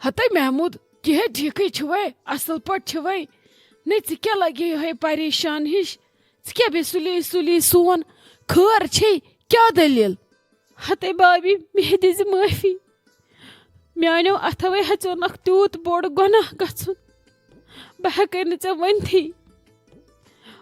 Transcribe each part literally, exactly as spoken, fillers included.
ہتے محمود، کیٛاہ ٹھیکھٕے چھُوے؟ اصل پٲٹھۍ چھُوے؟ نے، ژٕ کیٛاہ لگے یِہے پریشان ہِش؟ ژٕ کیٛاہ بیٚیہِ سُلی سُلی سون خٲر چھے؟ کیٛاہ دٔلیٖل؟ ہتے بابی، مےٚ دِزِ معٲفی۔ میانیو اتھوے ہیژیو نکھ تیوٗت بوٚڑ گۄناہ گژھُن۔ بہٕ ہیکے نہٕ ژےٚ ؤنتھٕے۔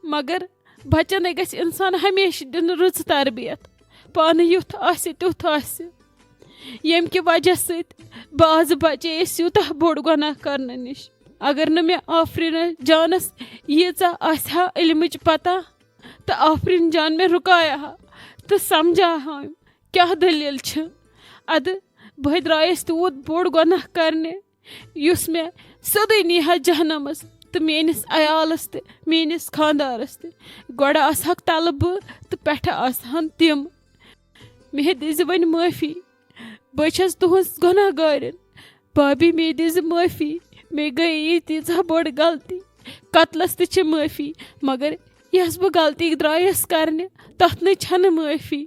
مگر بچن گژھِ انسان ہمیشہِ دِنہٕ رٕژ تربیت۔ پانہٕ یُتھ آسہِ تیُتھ آسہِ۔ ییٚمہِ کہِ وجہ سۭتۍ بہٕ آز بچییس یوٗتاہ بوٚڑ گۄناہ کرنہٕ نِش۔ اگر نہٕ مےٚ آفریٖن جانس ییٖژاہ آسہِ ہا علمٕچ پتہ، تہٕ آفریٖن جان مےٚ رُکایا ہا تہٕ سمجھا ہا کیٛاہ دٔلیٖل چھِ۔ ادٕ بہٕ درٛایس تیوٗت بوٚڑ گۄناہ کرنہِ، یُس مےٚ سیوٚدُے نی ہا جہنمس تہٕ میٲنِس عیالس تہِ میٲنِس خاندارس تہِ۔ گۄڈٕ آسہٕ ہکھ تلہٕ بہٕ تہٕ پٮ۪ٹھٕ آسہٕ ہن تِم۔ مےٚ دِزِ وۄنۍ معٲفی۔ بہٕ چھَس تُہٕنٛز گۄناہ گارِن۔ بابی، مے دِزِ معٲفی۔ مے گٔیے یہِ تیٖژاہ بٔڑ غلطی۔ قتلس تہِ چھِ معٲفی، مگر یۄس بہٕ غلطی درٛایَس کرنہِ، تَتھ نَے چھَنہٕ معٲفی۔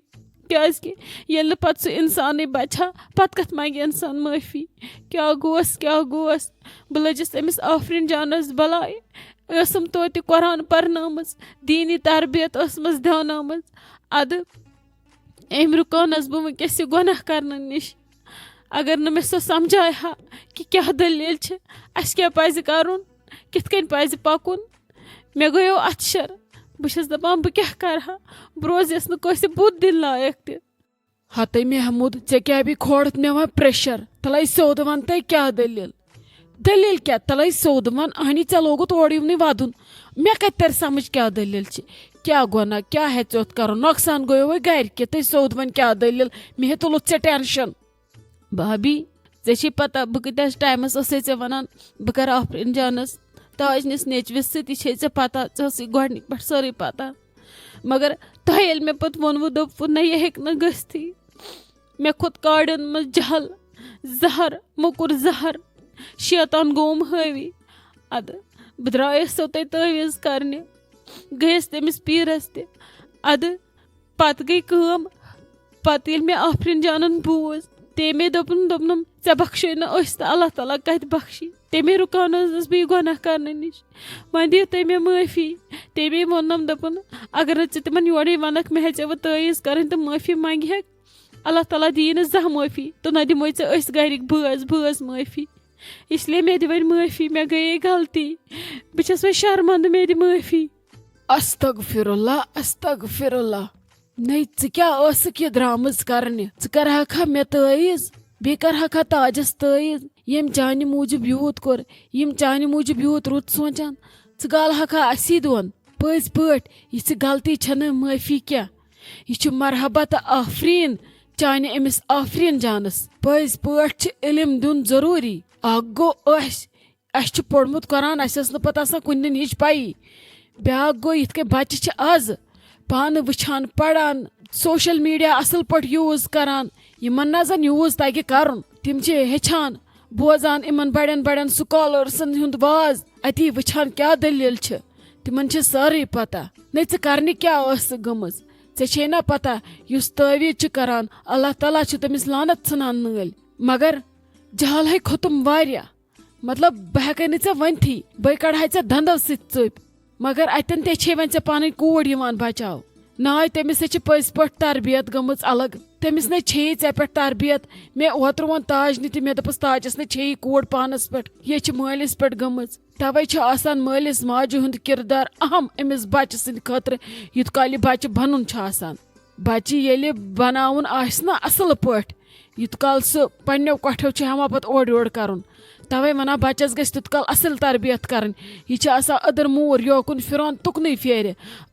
کیٛازِکہِ ییٚلہِ نہٕ پَتہٕ سُہ اِنسانٕے بچہِ ہا، پَتہٕ کَتھ منٛگہِ اِنسان معٲفی؟ کیٛاہ گوس، کیٛاہ گوس؟ بہٕ لٔجِس أمِس آفریٖن جانَس بَلایہِ۔ ٲسٕم توتہِ قرآن پَرنٲومٕژ، دیٖنی تربیت ٲسمَس دیٛاونٲومٕژ۔ اَدٕ أمۍ رُکٲونَس بہٕ وٕنکیٚس یہِ گۄناہ کرنہٕ نِش۔ اگر نہٕ مےٚ سۄ سمجھایہِ ہا کہِ کیٛاہ دٔلیٖل چھِ، اَسہِ کیٛاہ پَزِ کرُن، کِتھ کٔنۍ پَزِ پَکُن، مےٚ گٔیو اَتھٕ شَر۔ بہٕ چھَس دَپان، بہٕ کیٛاہ کَرٕ ہا؟ بہٕ روزیَس نہٕ کٲنٛسہِ بُتھ دِنہٕ لایق تہِ۔ ہتے محمود، ژےٚ کیٛاہ بیٚیہِ کھولُتھ مےٚ وۄنۍ پریشر؟ تَلَے سیوٚد وَن تہٕ کیٛاہ دٔلیٖل؟ دٔلیٖل کیٛاہ؟ تَلَے سیوٚد وَن، اَہنی ژےٚ لوگُتھ اورٕ یِونٕے وَدُن۔ مےٚ کَتہِ تَرِ سَمٕجھ کیٛاہ دٔلیٖل چھِ؟ کیٛاہ گۄناہ؟ کیٛاہ ہیٚژیوتھ کَرُن؟ نۄقصان گوٚیوے گَرِ کہِ؟ تَے سیوٚد وَن کیٛاہ دٔلیٖل؟ مےٚ ہے تُلُتھ ژےٚ ٹٮ۪نشَن۔ بھابی، ژےٚ چھے پَتہ بہٕ کۭتیٛاہَس ٹایمَس ٲسَے ژےٚ وَنان بہٕ کَرٕ آفریٖن جانَس، تاج نِس نیٚچوِس سۭتۍ، یہِ چھے ژےٚ پَتہ، ژےٚ ٲسٕے گۄڈٕنِکۍ پٮ۪ٹھ سٲرٕے پَتہ۔ مگر تۄہہِ ییٚلہِ مےٚ پَتہٕ ووٚنوُ، دوٚپوُ، نہ، یہِ ہیٚکہِ نہٕ گٔژھتھٕے۔ مےٚ کھوٚت کاڑٮ۪ن منٛز جَہل، زَہر، موٚکُر زَہر۔ شیطان گوٚوُم حٲوی۔ اَدٕ بہٕ درٛایَس سیوٚدُے تٲویٖز کَرنہِ۔ گٔیَس تٔمِس پیٖرَس تہِ۔ اَدٕ پَتہٕ گٔے کٲم، پَتہٕ ییٚلہِ مےٚ آفریٖن جانَن بوٗز، تٔمۍ دوٚپُن، دوٚپنَم، "ژےٚ بخشے نہٕ أسۍ تہٕ اللہ تعالیٰ کَتہِ بخشی؟" تٔمۍ رُکاونٲوٕس بہٕ یہِ گۄناہ کَرنہٕ نِش۔ وۄنۍ دِیِو تُہۍ مےٚ معٲفی۔ تٔمۍ ووٚننَم، دوٚپُن، "اگر نہٕ ژٕ تِمَن یورَے وَنَکھ، مےٚ ہیٚژیوٕ تٲویٖز کَرٕنۍ تہٕ معٲفی منٛگہِ ہٮ۪کھ، اللہ تعالیٰ دِیہِ نہٕ زانٛہہ معٲفی تہٕ نہ دِموے ژےٚ أسۍ گَرِکۍ بٲژ بٲژ معٲفی۔ اس لیے مےٚ دِ وۄنۍ معٲفی، مےٚ گٔیے غلطی۔ بہٕ چھَس وۄنۍ شرمنٛدٕ، مےٚ دِ معٲفی۔" استغفر اللہ، استغفر اللہ۔ نَے، ژٕ کیٛاہ ٲسٕکھ یہِ درٛامٕژ کرنہِ؟ ژٕ کرہکھا مےٚ تٲویٖز؟ بیٚیہِ کرہکھا تاجس تٲویٖز؟ ییٚمۍ چانہِ موٗجوٗب یوٗت کوٚر، یِم چانہِ موٗجوٗب یوٗت رُت سونٛچان، ژٕ گالہکھا اَسی دۄن؟ پٔزۍ پٲٹھۍ، یہِ ژٕ غلطی چھَنہٕ معٲفی کینٛہہ۔ یہِ چھُ مرحبا تہٕ آفریٖن چانہِ أمِس آفریٖن جانَس۔ پٔزۍ پٲٹھۍ چھِ علم دیُن ضروٗری۔ اکھ گوٚو أسۍ، اَسہِ چھُ پوٚرمُت قرآن، اَسہِ ٲس نہٕ پَتہٕ آسان کُنہِ دِنہٕ ہِچ پَیی۔ بیٛاکھ گوٚو، یِتھ کٔنۍ بَچہِ چھِ آزٕ پانہٕ وٕچھان، پَران، سوشل میٖڈیا اَصٕل پٲٹھۍ یوٗز کَران، یِمَن نہ زَن یوٗز تَگہِ کَرُن، تِم چھِ ہیٚچھان، بوزان یِمَن بَڑٮ۪ن بَڑٮ۪ن سکالرسَن ہُنٛد واز، اَتی وٕچھان کیٛاہ دٔلیٖل چھِ۔ تِمَن چھِ سٲرٕے پَتہ۔ نَے، ژٕ کَرنہِ کیٛاہ ٲسٕکھ گٔمٕژ؟ ژےٚ چھے نہ پَتہ، یُس تٲویٖز چھِ کَران، اللہ تعالیٰ چھُ تٔمِس لعنت ژھٕنان نٲلۍ۔ مگر جہل ہے کھوٚتُم واریاہ۔ مطلب، بہٕ ہیٚکے نہٕ ژےٚ ؤنتھٕے، بہٕ کڑہے ژےٚ دندو سۭتۍ ژٔپۍ۔ مگر اتٮ۪ن تہِ چھے وۄنۍ ژےٚ پنٕنۍ کوٗر یِوان بچاو۔ ناے، تٔمِس ہے چھِ پٔزۍ پٲٹھۍ تربیت گٔمٕژ الگ۔ تٔمِس نے چھے ژےٚ پٮ۪ٹھ تربیت۔ مےٚ اوترٕ ووٚن تاج نہِ تہِ، مےٚ دوٚپُس، تاجس نے چھے یہِ کوٗر پانس پٮ۪ٹھ، یہِ چھِ مٲلِس پٮ۪ٹھ گٔمٕژ۔ توے چھُ آسان مٲلِس ماجہِ ہُنٛد کردار اہم أمِس بچہٕ سٕنٛدِ خٲطرٕ، یُتھ کالہِ یہِ بچہٕ بنُن چھُ آسان۔ بچہِ ییٚلہِ بناوُن آسہِ نا اصل پٲٹھۍ، یُتھ کال سُہ پننیو کۄٹھیو چھُ ہٮ۪وان پتہٕ اورٕ یورٕ کرُن، توے ونان بچس گژھِ تیُتھ کال اصل تربیت کرٕنۍ۔ یہِ چھِ آسان أدٕر موٗر، یوکُن پھران تُکنُے پھیرِ۔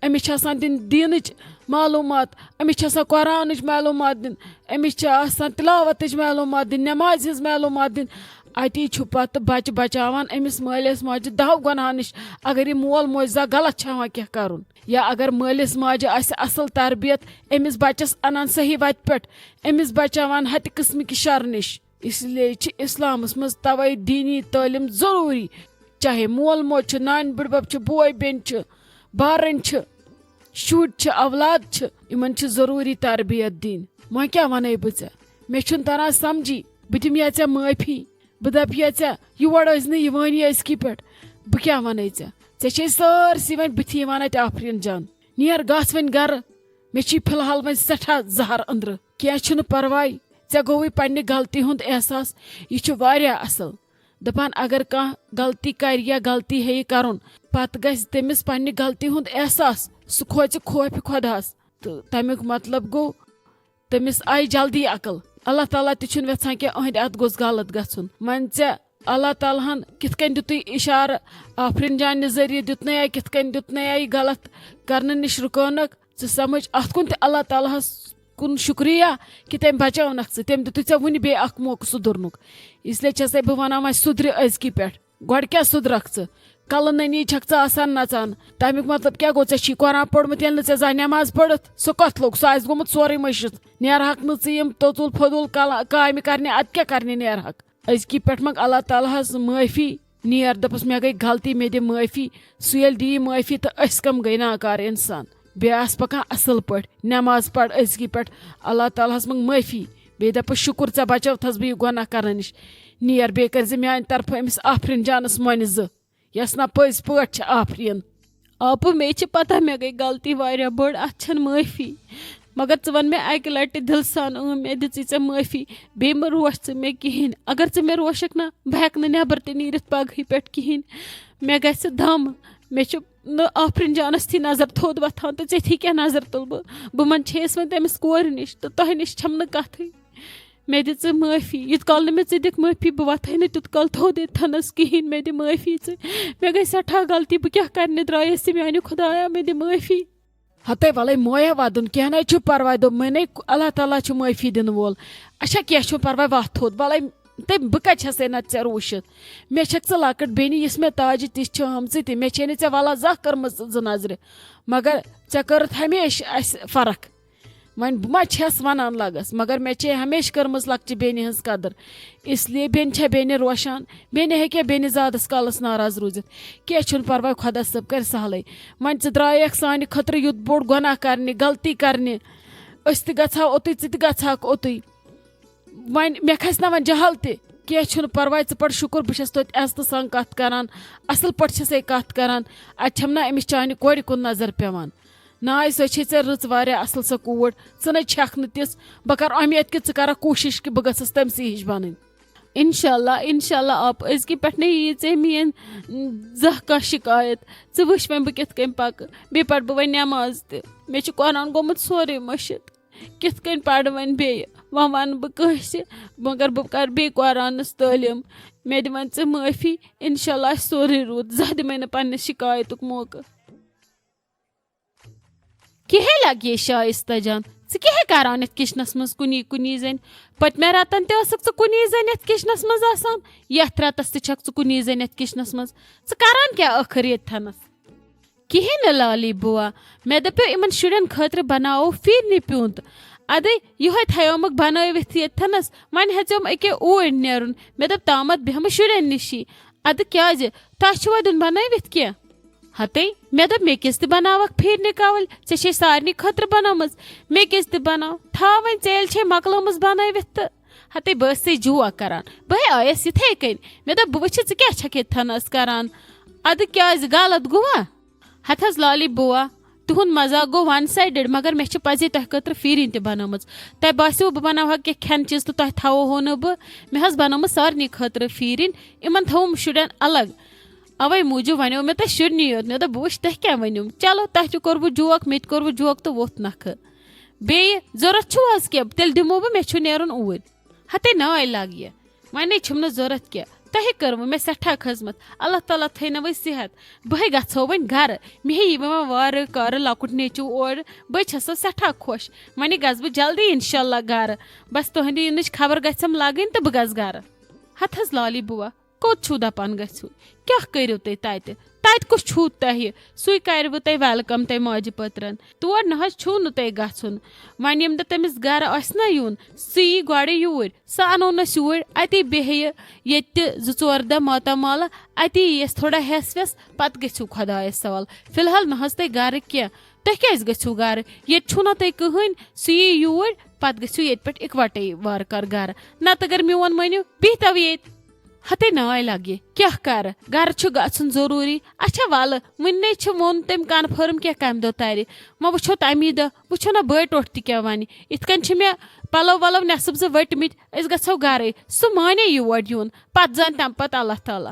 أمِس چھِ آسان دِنۍ دیٖنٕچ معلوٗمات، أمِس چھِ آسان قرآنٕچ معلوٗمات دِنۍ، أمِس چھِ آسان تلاوتٕچ معلوٗمات دِنۍ، نمازِ ہٕنٛز معلوٗمات دِنۍ۔ اتی چھُ پتہٕ بچہِ بچاوان أمِس مٲلِس ماجہِ دَہو گۄناہو نِش، اگر یہِ مول موج زانٛہہ غلط چھُ ہٮ۪وان کینٛہہ کرُن۔ یا اگر مٲلِس ماجہِ آسہِ اصل تربیت، أمِس بچس انان صحیح وتہِ پٮ۪ٹھ، أمِس بچاوان ہتہِ قٕسمٕکہِ شرٕ نِش۔ اس لیے چھِ اسلامس منٛز توے دیٖنی تعلیٖم ضروٗری، چاہے مول موج چھُ، نانۍ بٕڈبب چھُ، بوے بیٚنہِ چھِ، بارٕنۍ چھِ، شُرۍ چھِ، اولاد چھِ، یِمن چھِ ضروٗری تربیت دِنۍ۔ وۄنۍ کیٛاہ ونے بہٕ ژےٚ؟ مےٚ چھُنہٕ تران سمجھی، بہٕ دِمہٕ یا ژےٚ معٲفی؟ بہٕ دپہٕ یا ژےٚ، یور ٲسۍ نہٕ یِوٲنی أزکی پٮ۪ٹھ۔ بہٕ کیٛاہ ونے ژےٚ؟ ژےٚ چھے سٲرسٕے وۄنۍ بٕتھِ یِوان اتہِ آفرین جان۔ نیر گژھ وۄنۍ گرٕ، مےٚ چھی فی الحال وۄنۍ سٮ۪ٹھاہ زہر أنٛدرٕ۔ کینٛہہ چھُنہٕ پرواے، ژےٚ گوٚوُے پننہِ غلطی ہُنٛد احساس، یہِ چھُ واریاہ اصل۔ دپان اگر کانٛہہ غلطی کرِ یا غلطی ہیٚیہِ کرُن، پتہٕ گژھِ تٔمِس پننہِ غلطی ہُنٛد احساس، سُہ کھوژِ خوفِ خۄداہس۔ تہٕ تمیُک مطلب گوٚو، تٔمِس آیہِ جلدی عقل۔ اللہ تعالیٰ تہِ چھُنہٕ یژھان کینٛہہ أہنٛدِ اتھٕ گوٚژھ غلط گژھُن۔ وۄنۍ ژےٚ اللہ تعالیٰ ہن کِتھ کٔنۍ دیُتُے اشارٕ، آفرین جانہِ ذٔریعہٕ دیُتنے آیہِ، کِتھ کٔنۍ دیُتنے آیہِ غلط کرنہٕ نِش رُکٲونکھ۔ ژٕ سمجھ اتھ کُن تہِ، اللہ تعالیٰ ہس کُن شُکریہ کہِ تٔمۍ بچٲونکھ ژٕ، تٔمۍ دیُتُے ژےٚ وُنہِ بیٚیہِ اکھ موقعہٕ سُدھرنُک۔ اس لیے چھسے بہٕ ونان، وۄنۍ سُدھرِ أزکی پٮ۪ٹھ۔ گۄڈٕ کیٛاہ سُدرکھ ژٕ؟ کلہٕ نٔنی چھکھ ژٕ آسان نژان۔ تمیُک مطلب کیٛاہ گوٚو؟ ژےٚ چھی قرآن پوٚرمُت، ییٚلہِ نہٕ ژےٚ زانٛہہ نٮ۪ماز پٔرٕتھ، سُہ کتھ لوٚگ؟ سُہ آسہِ گوٚمُت سورُے مٔشِتھ۔ نیرہکھ نہٕ ژٕ یِم توٚژُل پھوٚدُل کل-، کامہِ کرنہِ، ادٕ کیٛاہ کرنہِ نیرہکھ؟ أزکی پٮ۪ٹھ منٛگ اللہ تعالیٰ ہس معٲفی۔ نیر دپس، مےٚ گٔے غلطی، مےٚ دِ معٲفی۔ سُہ ییٚلہِ دِیہِ معٲفی تہٕ أسۍ کم گٔے ناکار انسان؟ بیٚیہِ آس پکان اصل پٲٹھۍ، نٮ۪ماز پرِ أزکی پٮ۪ٹھ، اللہ تعالیٰ ہس منٛگ معٲفی۔ بیٚیہِ دپس، شُکر ژےٚ بچٲوتھس بہٕ یہِ گۄناہ کرنہٕ نِش۔ نیر بیٚیہِ کٔرۍ زِ میانہِ طرفہٕ أمِس آفرین جانس مۄنہِ زٕ، یۄس نا پٔزۍ پٲٹھۍ چھِ آفرین۔ آپہٕ، مےٚ چھِ پتہ مےٚ گٔے غلطی واریاہ بٔڑ، اتھ چھنہٕ معٲفی۔ مگر ژٕ ون مےٚ اکہِ لٹہِ دِلہٕ سان، اۭں، مےٚ دِژٕے ژےٚ معٲفی، بیٚیہِ مہٕ روش ژٕ مےٚ کِہیٖنۍ۔ اگر ژٕ مےٚ روشکھ نا، بہٕ ہٮ۪کہٕ نہٕ نٮ۪بر تہِ نیٖرِتھ پگہٕے پٮ۪ٹھ کِہیٖنۍ۔ مےٚ گژھِ دم، مےٚ چھُ نہٕ آفرین جانس تھی نظر تھوٚد وۄتھان تہٕ ژےٚ تھی کیٛاہ نظر تُلہٕ بہٕ؟ بہٕ منٛدچھیٚیَس وۄنۍ تٔمِس کورِ نِش تہٕ تۄہہِ نِش چھَم نہٕ کَتھٕے۔ مےٚ دِ ژٕ معٲفی، یوٗت کال نہٕ مےٚ ژٕ دِکھ معٲفی، بہٕ وۄتھَے نہٕ تیوٗت کال تھوٚد ییٚتہِ تھَنَس کِہیٖنۍ۔ مےٚ دِ معٲفی ژٕ، مےٚ گٔے سٮ۪ٹھاہ غلطی، بہٕ کیٛاہ کَرنہِ درٛایَس ژٕ میٛانہِ خۄدایا، مےٚ دِ معٲفی۔ ہتے وَلَے مویا وَدُن، کینٛہہ نَے چھُ پرواے، دوٚپمَے نَے اللہ تعالیٰ چھُ معٲفی دِنہٕ وول۔ اچھا کینٛہہ چھُنہٕ پرواے، وَتھ تھوٚد، وَلَے تٔمۍ بہٕ کَتہِ چھَسے نَتہٕ ژےٚ روٗشِتھ؟ مےٚ چھَکھ ژٕ لۄکٕٹ بیٚنہِ، یِژھ مےٚ تاجہِ تِژھ چھِ آمژٕے تہِ، مےٚ چھے نہٕ ژےٚ وَلا زانٛہہ کٔرمٕژ زٕ نظرِ، مگر ژےٚ کٔرٕتھ ہمیشہِ اَسہِ فرق۔ وۄنۍ بہٕ ما چھَس وَنان لَگَس، مگر مےٚ چھے ہمیشہِ کٔرمٕژ لۄکچہِ بیٚنہِ ہٕنٛز قدٕر۔ اس لیے بیٚنہِ چھےٚ بیٚنہِ روشان، بیٚنہِ ہیٚکیٛاہ بیٚنہِ زیادَس کالَس ناراض روٗزِتھ؟ کینٛہہ چھُنہٕ پَرواے، خۄدا صٲب کَرِ سہلٕے۔ وۄنۍ ژٕ درٛایَکھ سانہِ خٲطرٕ یُتھ بوٚڑ گۄناہ کَرنہِ، غلطی کَرنہِ، أسۍ تہِ گژھٕ ہاو اوٚتُے، ژٕ تہِ گژھٕ ہاکھ اوٚتُے۔ وۄنۍ مےٚ کھسہِ نہ وۄنۍ جہل تہِ، کینٛہہ چھُنہٕ پرواے، ژٕ پَر شُکُر، بہٕ چھَس توتہِ عزتہٕ سان کَتھ کَران، اَصٕل پٲٹھۍ چھَسے کَتھ کَران۔ اَتہِ چھَم نہ أمِس چانہِ کورِ کُن نظر پٮ۪وان؟ نہ، سۄ چھے ژےٚ رٕژ واریاہ اَصٕل سۄ کوٗر، ژٕ نَے چھَکھ نہٕ تِژھ۔ بہٕ کَرٕ اُمید کہِ ژٕ کَرَکھ کوٗشِش کہِ بہٕ گٔژھٕس تٔمۍ سٕے ہِش بَنٕنۍ۔ انشاءاللہ، انشاءاللہ آپ، أزکہِ پٮ۪ٹھ نہٕ یی ژےٚ میٲنۍ زانٛہہ کانٛہہ شکایت۔ ژٕ وٕچھ وۄنۍ بہٕ کِتھ کٔنۍ پَکہٕ، بیٚیہِ پَرٕ بہٕ وۄنۍ نٮ۪ماز تہِ۔ مےٚ چھُ قرآن گوٚمُت سورُے مٔشِتھ۔ کِتھ کٔنۍ پَرٕ وۄنۍ بیٚیہِ؟ وۄنۍ وَنہٕ بہٕ کٲنٛسہِ، مگر بہٕ کَرٕ بیٚیہِ قرآنَس تعلیٖم۔ مےٚ دِ وۄنۍ ژٕ معٲفی، اِنشاءاللہ آسہِ سورُے رُت، زانٛہہ دِ مےٚ نہٕ پنٛنِس شِکایتُک موقعہٕ۔ کیٛاہ لگہِ شائستہ جان؟ ژٕ کیٛاہ کران یتھ کچنس منٛز کُنی کُنی زٔنۍ؟ پٔتمہِ رٮ۪تن تہِ ٲسکھ ژٕ کُنی زٔنۍ یتھ کچنس منٛز آسان، یتھ رٮ۪تس تہِ چھکھ ژٕ کُنی زٔنۍ یتھ کچنس منٛز۔ ژٕ کران کیٛاہ ٲخر ییٚتہِ تھنس؟ کِہیٖنۍ نہٕ لالی بُوا، مےٚ دَپیو یِمَن شُرٮ۪ن خٲطرٕ بَناوو فِرنہِ پیوٗنٛت۔ اَدَے یِہوٚے تھایومَکھ بَنٲوِتھ ییٚتھَنَس، وۄنۍ ہیٚژیوم أکیاہ اوٗرۍ نیرُن۔ مےٚ دوٚپ تامَتھ بیٚہمہٕ شُرٮ۪ن نِشی۔ اَدٕ کیٛازِ؟ تۄہہِ چھُوا دیُن بَنٲوِتھ کینٛہہ؟ ہَتَے، مےٚ دوٚپ مےٚ کِژھ تہِ بَناوَکھ فِرنہِ کَوٕلۍ، ژےٚ چھے سارنٕے خٲطرٕ بَنٲومٕژ، مےٚ کِژھ تہِ بَناو۔ تھاو وۄنۍ، ژےٚ ییٚلہِ چھے مۄکلٲومٕژ بَنٲوِتھ تہٕ۔ ہتے بہٕ ٲسٕے جوک کران، بہٕ ہے آیس یِتھے کٔنۍ۔ مےٚ دوٚپ بہٕ وٕچھِ ژٕ کیٛاہ چھکھ ییٚتہِ تھنس کران، ادٕ کیٛازِ غلط گوٚوا؟ ہتہٕ حظ لالی بوا، تُہُنٛد مزاق گوٚو ون سایڈڈ، مگر مےٚ چھِ پزے تۄہہِ خٲطرٕ فیٖرِنۍ تہِ بنٲومٕژ۔ تۄہہِ باسیو بہٕ بناوہا کینٛہہ کھٮ۪نہٕ چیٖز تہٕ تۄہہِ تھاوہو نہٕ بہٕ، مےٚ حظ بنٲومٕژ سارنٕے خٲطرٕ فیٖرِنۍ، یِمن تھٲوٕم شُرٮ۪ن الگ۔ اوے موٗجوٗب ونیو مےٚ تۄہہِ شُرنٕے یوت، مےٚ دوٚپ بہٕ وٕچھِ تۄہہِ کیٛاہ ؤنِو۔ چلو تۄہہِ تہِ کوٚروٕ جوک، مےٚ تہِ کوٚروٕ جوک تہٕ ووٚتھ نکھٕ۔ بیٚیہِ ضوٚرتھ چھُو حظ کینٛہہ؟ تیٚلہِ دِمو بہٕ، مےٚ چھُ نیرُن اوٗرۍ۔ ہتے ناے لگہِ، وۄنۍ چھُم نہٕ ضوٚرتھ کینٛہہ، تۄہہِ کٔروٕ مےٚ سٮ۪ٹھاہ خدمت، اللہ تعالیٰ تھٲینو وۄنۍ صحت۔ بہٕ ہے گژھو وۄنۍ گرٕ، مےٚ ہے یی وۄنۍ وارٕ کارٕ لۄکُٹ نیٚچوٗ اورٕ، بہٕ چھسو سٮ۪ٹھاہ خۄش۔ وۄنۍ گژھٕ بہٕ جلدی انشاءاللہ گرٕ، بس تُہنٛدِ یِنٕچ خبر گژھٮ۪م لگٕنۍ تہٕ بہٕ گژھٕ گرٕ۔ ہتہٕ حظ لالی بُوا، کوٚت چھُو دَپان گٔژھِو؟ کیٛاہ کٔرِو تُہۍ تَتہِ؟ تَتہِ کُس چھُو تۄہہِ؟ سُے کَرِوٕ تۄہہِ welcome تۄہہِ ماجہِ پٔترَن۔ تور نہ حظ چھُو نہٕ تۄہہِ گژھُن۔ وۄنۍ ییٚمہِ دۄہ تٔمِس گَرٕ آسہِ نہ یُن، سُہ یی گۄڈٕ یوٗرۍ۔ سُہ اَنو نہٕ أسۍ یوٗرۍ۔ اَتی بیٚہہِ ییٚتہِ تہِ زٕ ژور دۄہ ماتامالہٕ۔ اَتی یِیَس تھوڑا ہٮ۪س وٮ۪س، پَتہٕ گٔژھِو خۄدایَس سوال۔ فی الحال نہ حظ تۄہہِ گَرٕ کینٛہہ۔ تُہۍ کیٛازِ گٔژھِو گَرٕ؟ ییٚتہِ چھُو نہ تۄہہِ کٕہٕنۍ۔ سُہ یی یوٗرۍ، پَتہٕ گٔژھِو ییٚتہِ پٮ۪ٹھ اِکوَٹَے وارٕ کارٕ گَرٕ۔ نَتہٕ اگر میون مٲنِو، بِہتَو ییٚتہِ۔ ہتے ناے لگہِ، کیٛاہ کرٕ؟ گرٕ چھُ گژھُن ضروٗری۔ اچھا ولہٕ، وُنہِ چھِ ووٚن تٔمۍ کنفرم کینٛہہ کمہِ دۄہ ترِ۔ وۄنۍ وٕچھو تمی دۄہ، وٕچھو نہ بٔڑۍ ٹوٹھ تہِ کیٛاہ ونہِ۔ یِتھ کٔنۍ چھِ مےٚ پلو ولو نٮ۪صٕب زٕ ؤٹۍ مٕتۍ، أسۍ گژھو گرے۔ سُہ مانے یور یُن، پتہٕ زانہِ تمہِ پتہٕ اللہ تعالیٰ۔